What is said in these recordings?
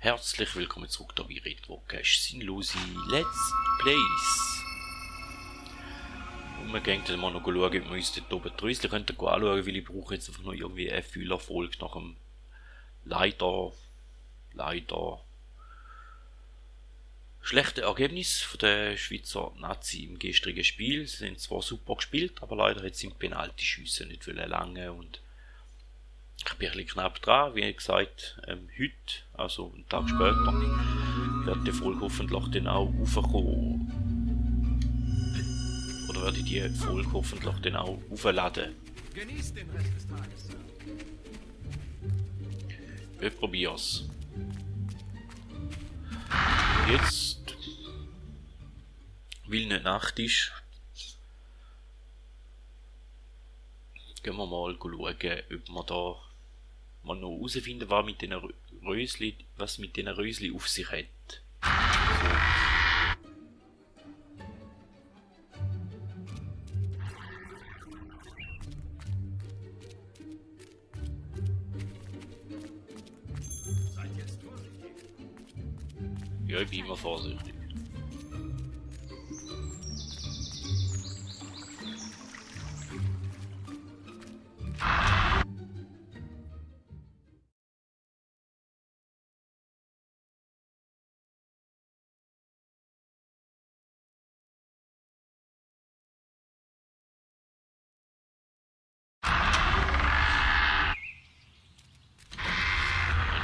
Herzlich willkommen zurück da bei Retrocast Sinnlose Let's Plays. Und wir gehen dann mal noch schauen, ob wir uns dort oben Trösli anschauen können, weil ich brauche jetzt einfach noch irgendwie eine Fühlerfolge nach dem leider schlechten Ergebnis von der Schweizer Nazi im gestrigen Spiel. Sie sind zwar super gespielt, aber leider hat sie im Penalty-Schüsse nicht lange und ich bin ein bisschen knapp dran, wie gesagt, heute, also einen Tag später, wird die Folge hoffentlich dann auch raufkommen. Oder werde ich die Folge hoffentlich dann auch aufladen. Genießt den Rest des Tages, Sir. Ich probier's. Jetzt, weil nicht Nacht ist, gehen wir mal schauen, ob wir da mal noch herausfinden, was mit diesen Rösli auf sich hat. Seid jetzt vorsichtig. Ja, ich bin immer vorsichtig.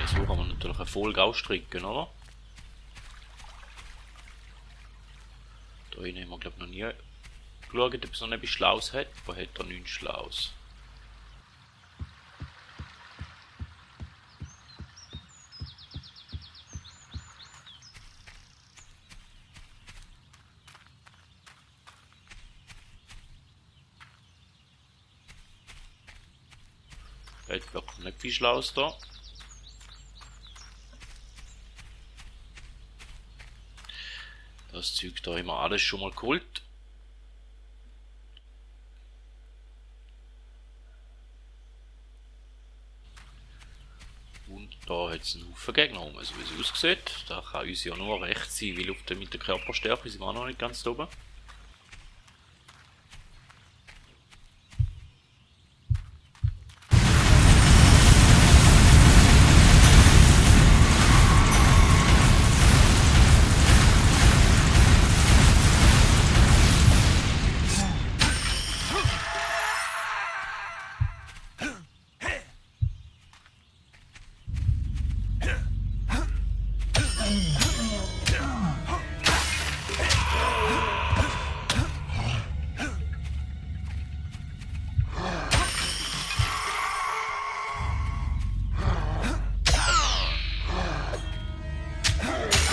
So kann man natürlich eine Folge ausstricken, oder? Da hinten haben wir glaube ich noch nie geschaut, ob es noch etwas Schlaues hat. Wo hat er nichts Schlaues? Hat wirklich nicht viel Schlaues da. Das Zeug da haben wir alles schon mal geholt. Und da hat es einen Haufen Gegner rum, so wie es aussieht. Da kann uns ja nur recht sein, weil mit der Körperstärke sind wir auch noch nicht ganz da oben.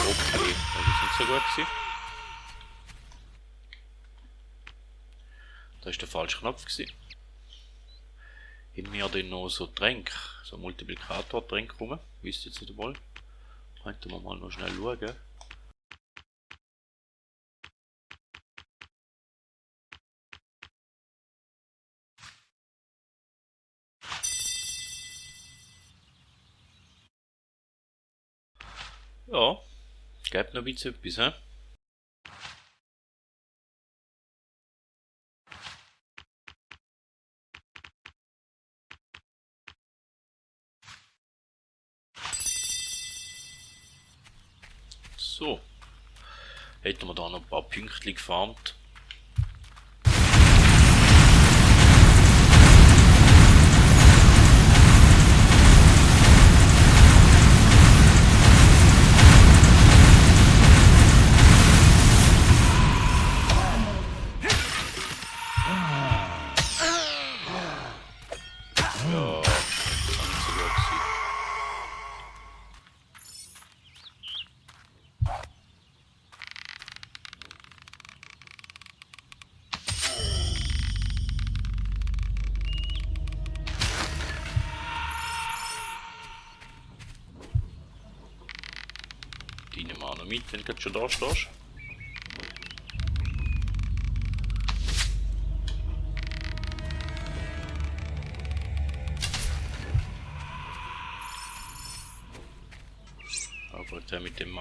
Okay, das ist nicht so gut gewesen. Das war der falsche Knopf gewesen. Haben wir dann noch so Tränke, so Multiplikator-Tränke rum? Wisst ihr jetzt nicht einmal? Könnten wir mal noch schnell schauen. Ja, gibt noch ein bisschen etwas, hä? So. Hätten wir da noch ein paar Pünktchen gefarmt. Ja, das ist nicht so gut gewesen. Die nehmen wir auch noch mit, wenn du schon da stehst. aber der mit dem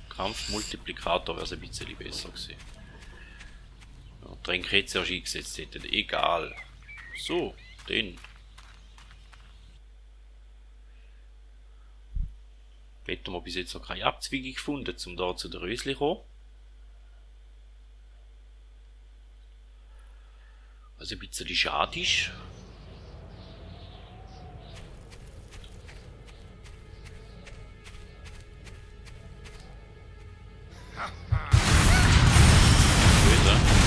Kampfmultiplikator wäre es ein bisschen besser gewesen. Ja, Tränke hätte zuerst eingesetzt hätten, egal. So, den. Hätten wir bis jetzt noch keine Abzweigung gefunden, um da zu der Rösli zu kommen. Was ein bisschen schade ist. Böse.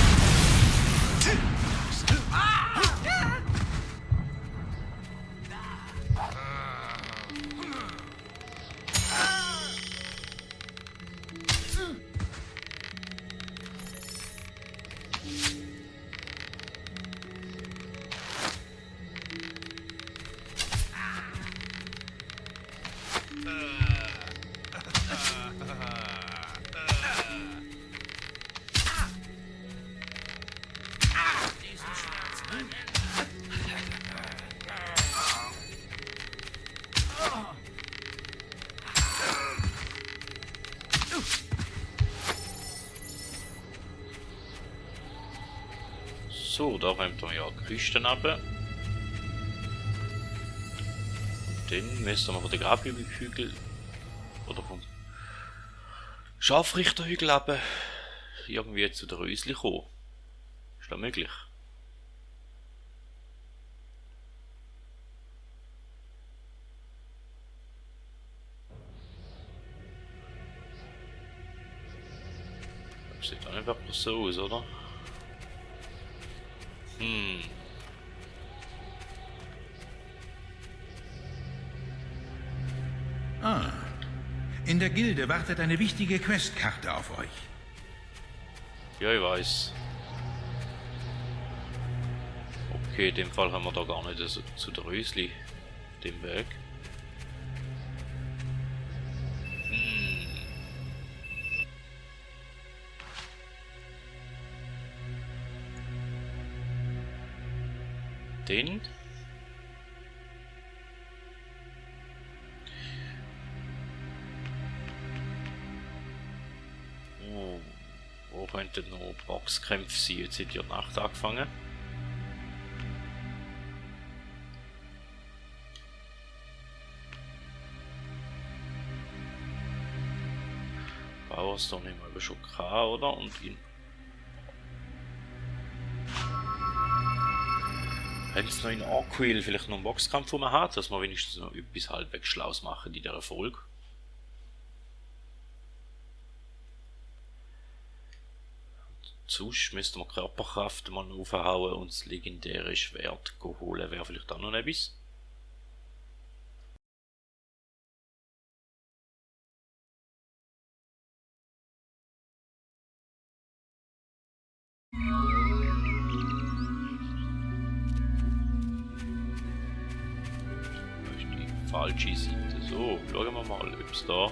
So, da räumt wir ja die Küsten ab. Dann müssen wir von den Grabhügel oder vom Scharfrichterhügel ab irgendwie zu der Rösli kommen. Ist das möglich? Das sieht auch nicht wirklich so aus, oder? Ah. In der Gilde wartet eine wichtige Questkarte auf euch. Ja, ich weiß. Okay, in dem Fall haben wir da gar nicht so zu der Rösli, dem Weg. Den. Oh, wo könnten noch Boxkämpfe sein? Jetzt hat ja die Nacht angefangen. Powerstone haben wir aber schon gehabt, oder? Und ihn. Wenn es noch in Arquil vielleicht noch einen Boxkampf hat, dass wir wenigstens noch etwas halbwegs Schlaues machen in dieser Folge. Sonst müssten wir Körperkraft mal aufhauen und das legendäre Schwert holen. Wäre vielleicht auch noch etwas. Falsche Seite. So, schauen wir mal, ob es da.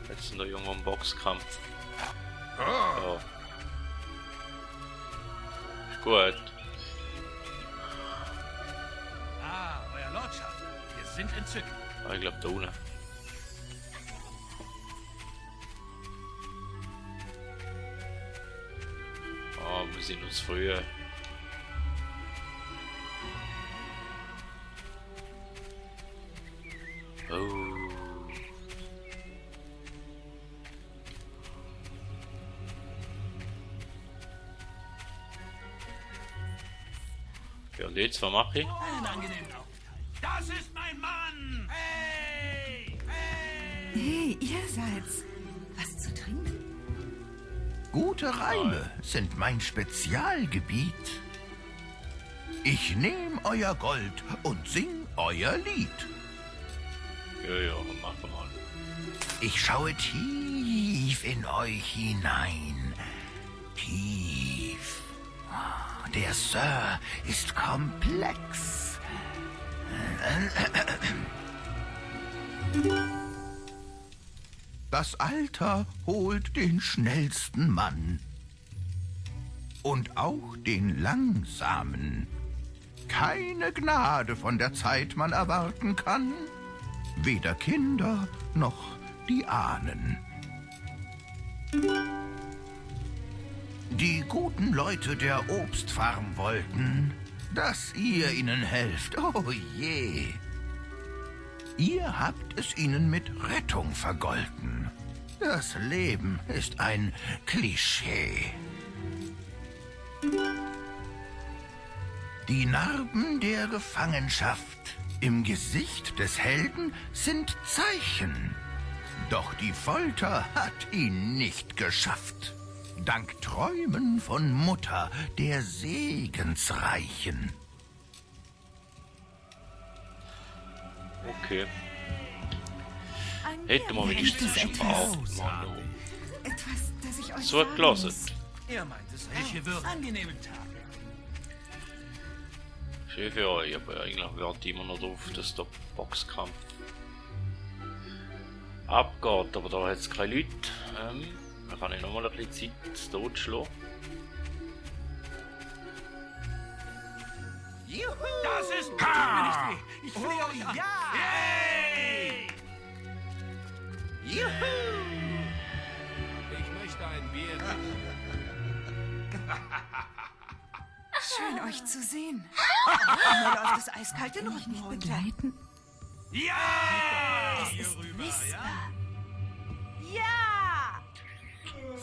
Jetzt sind da irgendwo ein Boxkampf. Ja. Ist gut. Ah, Euer Lordschaft, wir sind entzückt. Ah, ich glaube da unten. Ah, wir sind uns früher. Oh. Ja, und jetzt, was mache ich? Einen angenehmen Aufenthalt. Das ist mein Mann! Hey! Hey! Hey, ihr seid's. Was zu trinken? Gute Reime sind mein Spezialgebiet. Ich nehm euer Gold und sing euer Lied. Ja, machen wir mal. Ich schaue tief in euch hinein. Tief. Der Sir ist komplex. Das Alter holt den schnellsten Mann. Und auch den langsamen. keine Gnade von der Zeit man erwarten kann. Weder Kinder noch die Ahnen. Die guten Leute der Obstfarm wollten, dass ihr ihnen helft. Oh je. Ihr habt es ihnen mit Rettung vergolten. Das Leben ist ein Klischee. Die Narben der Gefangenschaft im Gesicht des Helden sind Zeichen. Doch die Folter hat ihn nicht geschafft. Dank Träumen von Mutter, der Segensreichen. Okay. Ein Hätte mal wenigstens Märchen. schon beachtet, Mann. Etwas, das ich euch So sagen klasse. muss. Er meint es welche würden. Angenehmen Tag. Schön für euch, aber eigentlich warte ich immer noch drauf, dass der Boxkampf abgeht. Aber da hat es keine Leute. Da kann ich nochmal ein bisschen Zeit totschlagen. Das ist... Tut mir nicht weh. Ich flehe euch an. Ja! Hey! Ich möchte ein Bier. Schön, euch zu sehen. Mir läuft es eiskalt den Rücken runter. Begleiten? Ja! Es ist Whisper.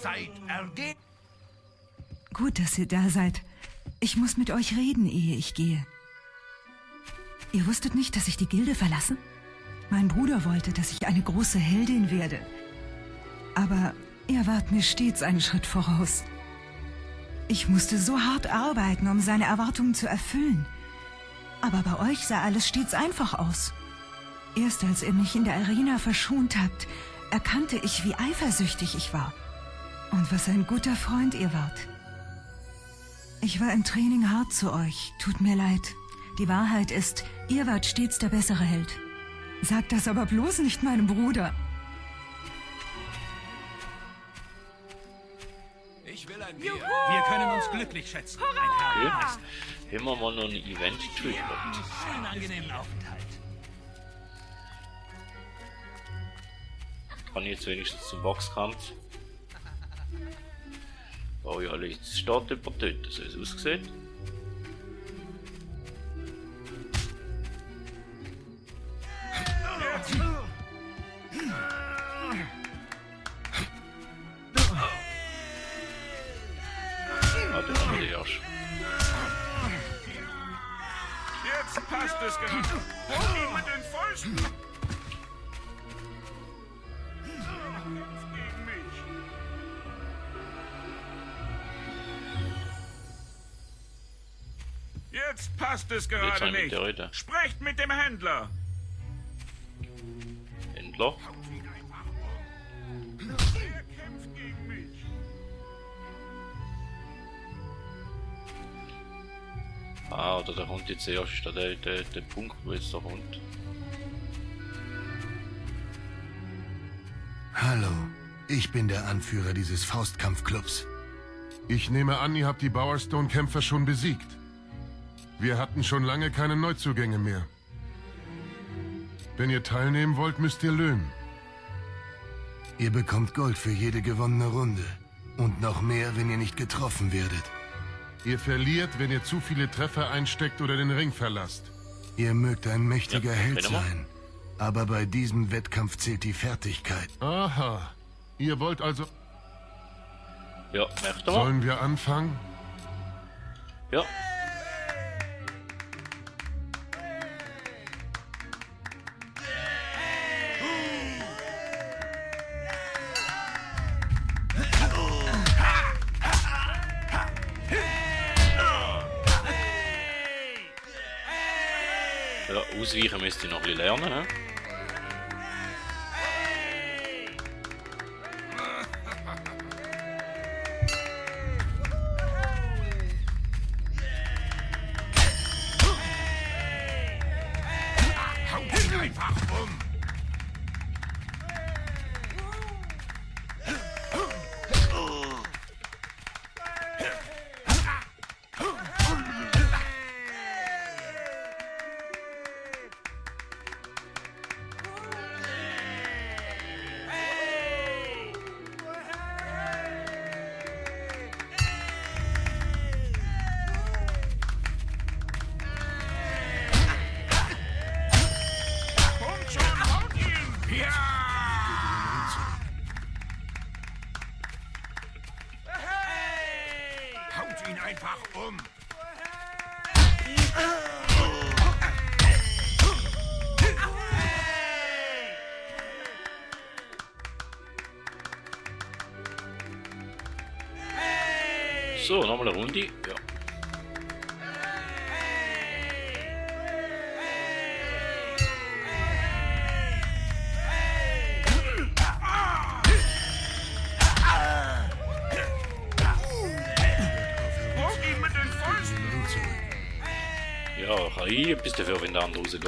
Seid ergeben. Gut, dass ihr da seid. Ich muss mit euch reden, ehe ich gehe. Ihr wusstet nicht, dass ich die Gilde verlassen? Mein Bruder wollte, dass ich eine große Heldin werde. Aber ihr wart mir stets einen Schritt voraus. Ich musste so hart arbeiten, um seine Erwartungen zu erfüllen. Aber bei euch sah alles stets einfach aus. Erst als ihr mich in der Arena verschont habt, erkannte ich, wie eifersüchtig ich war. Und was ein guter Freund ihr wart. Ich war im Training hart zu euch. Tut mir leid. Die Wahrheit ist, ihr wart stets der bessere Held. Sagt das aber bloß nicht meinem Bruder. Ich will ein Bier. Wir können uns glücklich schätzen. Ein Okay. Herr. Haben wir mal noch ein Event getriggert. Schönen angenehmen Aufenthalt. Kann ich jetzt wenigstens zum Boxkampf. Oh ja, jetzt steht jemand dort, so es aussieht. Ah, den haben wir den erst. Jetzt passt es gerade. Ihn mit den Fäusten. Gegen mich. Jetzt passt es Jetzt gerade haben wir nicht. der Rede. Sprecht mit dem Händler. Händler. Er kämpft gegen mich. Ah, oder der kommt jetzt erst, ist da der Punkt, wo jetzt da kommt. Hallo, ich bin der Anführer dieses Faustkampfclubs. Ich nehme an, ihr habt die Bowerstone-Kämpfer schon besiegt. Wir hatten schon lange keine Neuzugänge mehr. Wenn ihr teilnehmen wollt, müsst ihr löhnen. Ihr bekommt Gold für jede gewonnene Runde. Und noch mehr, wenn ihr nicht getroffen werdet. Ihr verliert, wenn ihr zu viele Treffer einsteckt oder den Ring verlasst. Ihr mögt ein mächtiger Ja, Held kenn mal. sein. Aber bei diesem Wettkampf zählt die Fertigkeit. Aha. Ihr wollt also... Ja, möchte mal. Sollen wir anfangen? Ja. Ja, ausweichen müsst ihr noch ein bisschen lernen, ne? Haut ihn einfach um. ihn einfach um. So, nochmal eine Runde. Ja. Ja, kann ich etwas dafür, wenn der andere rausgeht.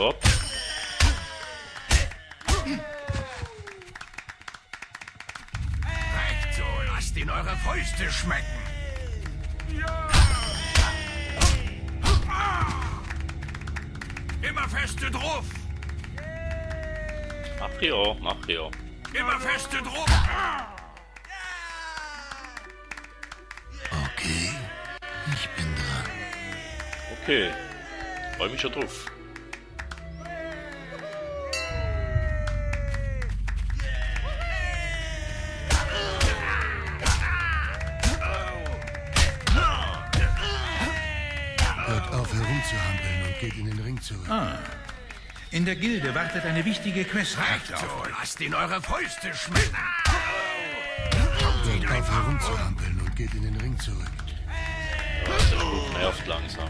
Recht so, lasst ihn eure Fäuste schmecken. Immer feste drauf. Mach ja, mach ja. Immer feste drauf. Okay, ich bin dran. Okay. Freue mich schon drauf. Hört auf herumzuhampeln und geht in den Ring zurück. In der Gilde wartet eine wichtige Quest. Recht so, lasst ihn eure Fäuste schmecken. Hört auf herumzuhampeln und geht in den Ring zurück. Ja, der Spruch nervt langsam.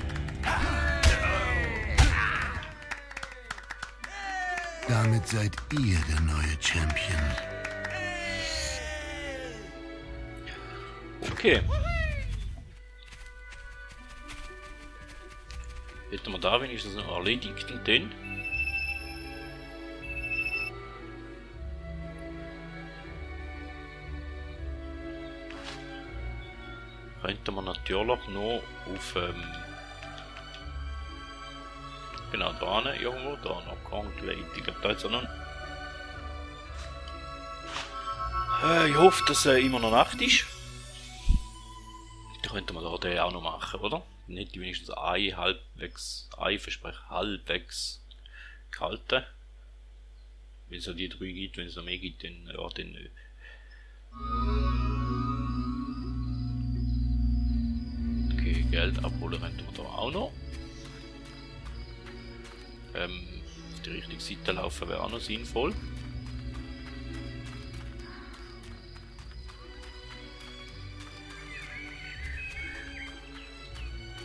Damit seid ihr der neue Champion. Okay. Hätten wir da wenigstens noch erledigt und den. Könnte man natürlich noch auf genau da irgendwo, da noch Conclave. Ich glaube da jetzt auch noch. Ich hoffe, dass immer noch Nacht ist. Da könnte man da den auch noch machen, oder? Nicht wenigstens halbwegs gehalten. Wenn es ja die 3 gibt, wenn es noch mehr gibt, dann ja, dann nicht. Okay, Geld abholen könnte man da auch noch. Auf die richtige Seite laufen wäre auch noch sinnvoll.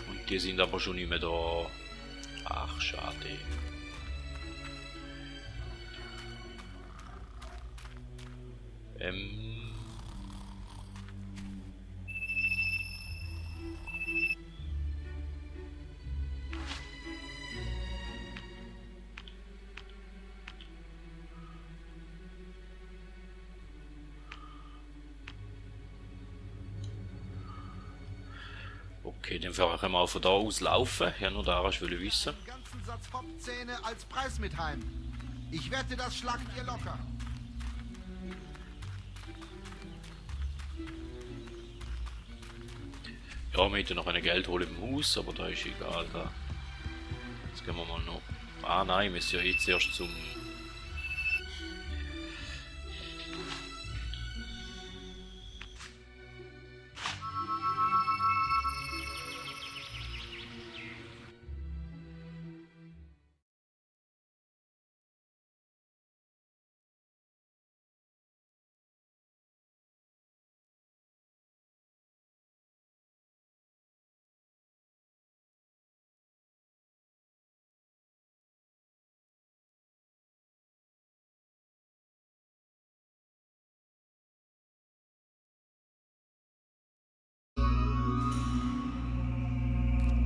Und die sind aber schon nicht mehr da. Ach, schade. Okay, dann können wir auch von da aus laufen. Ja, nur da will ich wissen. Den ganzen Satz Hopzähne als Preis mit heim. Ich wette, das schlagt ihr locker. Ja, wir hätten noch ein Geld holen im Haus, aber da ist egal. Da. Jetzt gehen wir mal noch. Ah nein, wir müssen ja jetzt erst zum.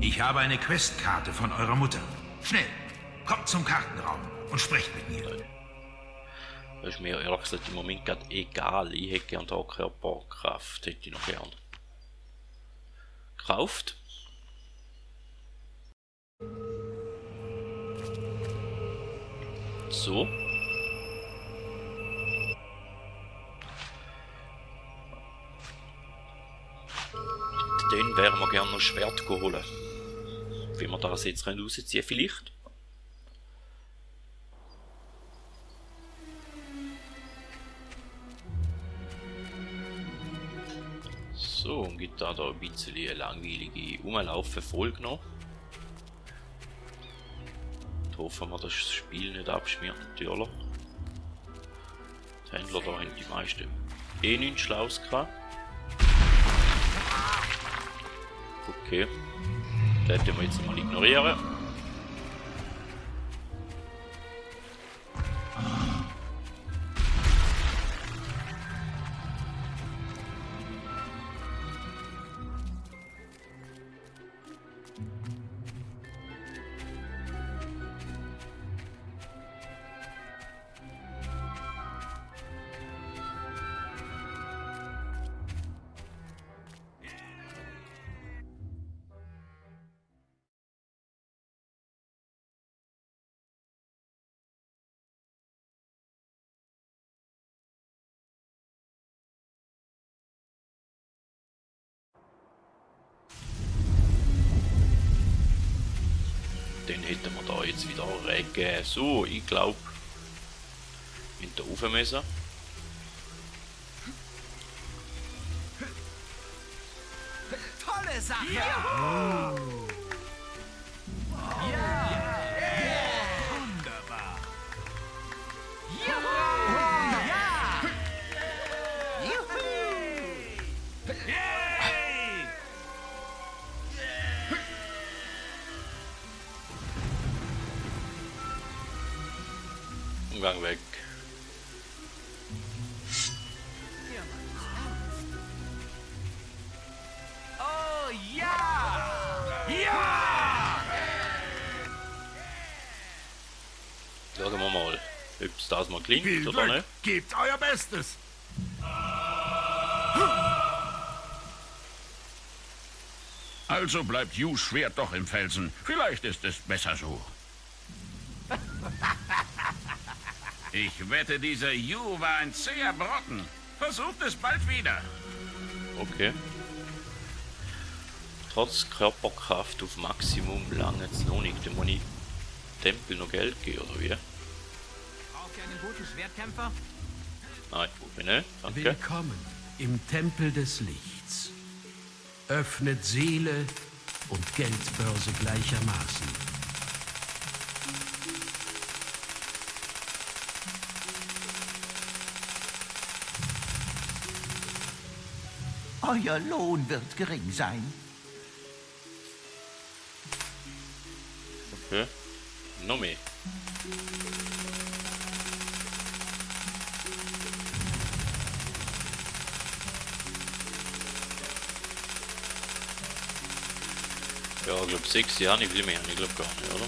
Ich habe eine Questkarte von eurer Mutter. Schnell, kommt zum Kartenraum und sprecht mit mir. Das ist mir ehrlich gesagt im Moment gerade egal. Ich hätte gern da Körperkraft, hätte ich noch gern. Gekauft. So. Dann wären wir gerne noch Schwert holen. Wie wir das jetzt rausziehen können, vielleicht. So, und gibt da ein bisschen eine langweilige Umlaufen-Folge noch. Und hoffen wir, dass das Spiel nicht abschmiert, natürlich. Die Händler da haben die meisten nichts Schlaues gehabt. Okay. Das werden wir jetzt mal ignorieren. Den hätten wir da jetzt wieder reingegeben. So, ich glaube, in der Ofen müssen. Tolle Sache! Wunderbar! Umgang weg. Oh ja! Ja! Schauen wir mal, ob es das mal klingt Viel oder Glück, nicht. gebt euer Bestes. Also bleibt Hughes Schwert doch im Felsen. Vielleicht ist es besser so. Ich wette, dieser Hugh war ein zäher Brocken. Versucht es bald wieder. Okay. Trotz Körperkraft auf Maximum lange es noch nicht. Dem muss ich Tempel noch Geld geben, oder wie? Braucht ihr einen guten Schwertkämpfer? Nein, gut, nicht. Danke. Willkommen im Tempel des Lichts. Öffnet Seele und Geldbörse gleichermaßen. Euer Lohn wird gering sein. Okay. Noch mehr. Ja, ich glaube 6 Jahre, nicht viel mehr, ich glaube gar nicht, oder?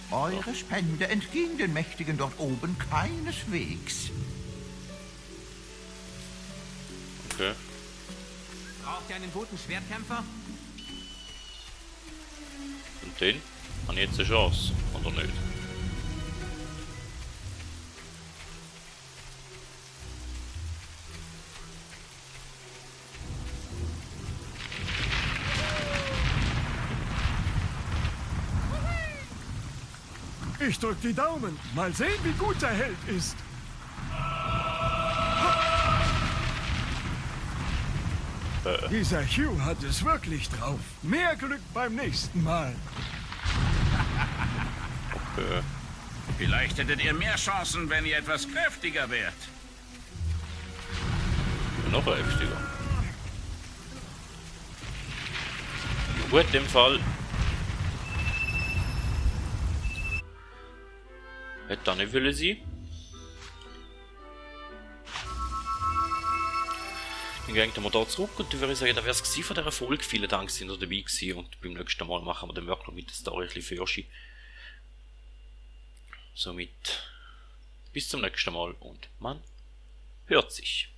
Eure Spende entging den Mächtigen dort oben keineswegs. Okay. Braucht ihr einen guten Schwertkämpfer? Und den? Habe ich jetzt eine Chance, oder nicht? Ich drück die Daumen. Mal sehen, wie gut der Held ist. Dieser Hugh hat es wirklich drauf. Mehr Glück beim nächsten Mal. Vielleicht hättet ihr mehr Chancen, wenn ihr etwas kräftiger wärt. Noch heftiger. Gut, in dem Fall. Hätte da nicht wollen sein. Dann gehen wir da zurück und dann würde ich sagen, das wäre es von dieser Folge. Vielen Dank, dass ihr dabei gewesen und beim nächsten Mal machen wir dann wirklich mit der Story ein bisschen Fürschi. Somit bis zum nächsten Mal und man hört sich.